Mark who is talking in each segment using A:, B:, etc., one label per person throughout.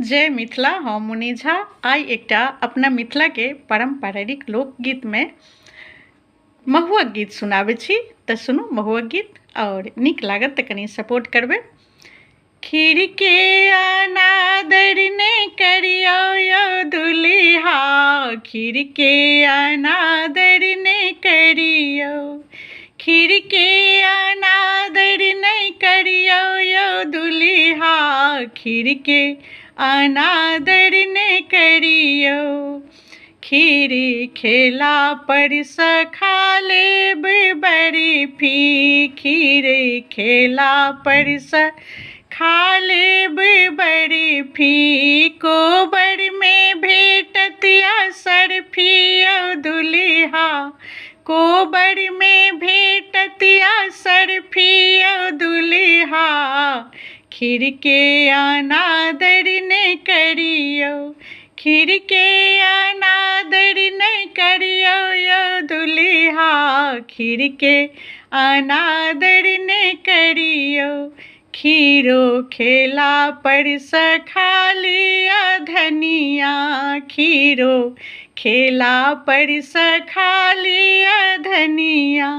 A: जय मिथिला। हम मुनि झा आइ एकटा अपना मिथिलाके पारम्परिक लोकगीतमे महुअक गीत सुनाबै छी। तऽ सुनू महुअक गीत आओर नीक लागत तऽ कनि सपोर्ट करबै। खीर के अनादर ने करियौ यौ दुल्हा, खीर के अनादर ने करियौ, खीर के अनादर नहि करियौ यौ दुल्हा, खीर के अनादर ने करियौ। खीर खेला पर खा लेब बर्फी, खीर खेला पर खा लेब बर्फी, कोबर में भेटत असरफी यौ दुल्हा, कोबर में भेटत असरफी यौ दुल्हा, खीर के अनादर ने करियौ, खीर के अनादर नहि करियौ यौ दुल्हा, खीर के अनादर ने करियौ। खीरो खेला पर खा लिअ धनिया, खीरो खेला पर खा लिअ धनिया,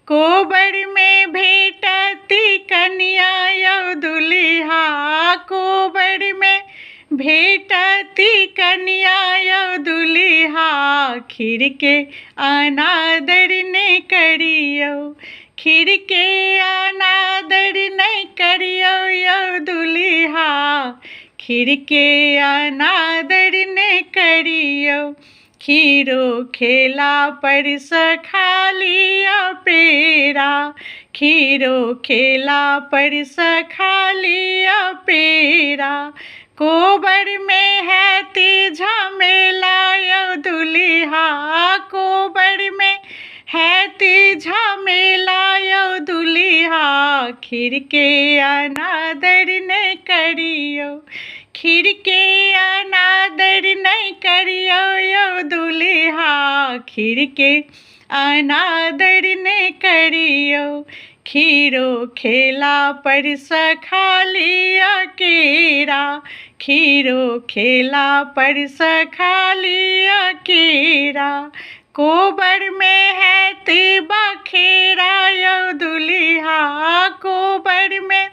A: कोबर में भेटती कनिया यौ दुल्हा, कोबर में भेटती कनिया यौ दुल्हा, खीर के अनादर ने करियौ, खीर के अनादर नहि करियौ यौ दुल्हा, खीर के अनादर ने करियौ। खीरो खेला पर खा लिअ पेड़ा, खीरो खेला पर खा लिअ पेड़ा, कोबर में हैती झमेला यौ दुल्हा, कोबर में हैती झमेला यौ दुल्हा, खीर के अनादर ने करियौ, खीर के अनादर नहि करियौ यौ दुल्हा, खीर के अनादर ने करियौ। खीरो खेला पर खा लिअ केरा, खीरो खेला पर खा लिअ केरा, कोबर में हैती बखेरा यौ दुल्हा, कोबर में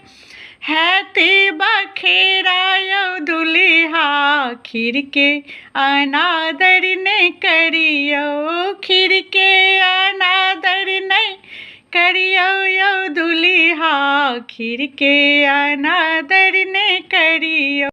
A: हैती बखेरा यौ दुल्हा, खीर के अनादर ने करियौ, खीर के अनादर नहि करियौ यौ दुल्हा, खीर के अनादर ने करियौ।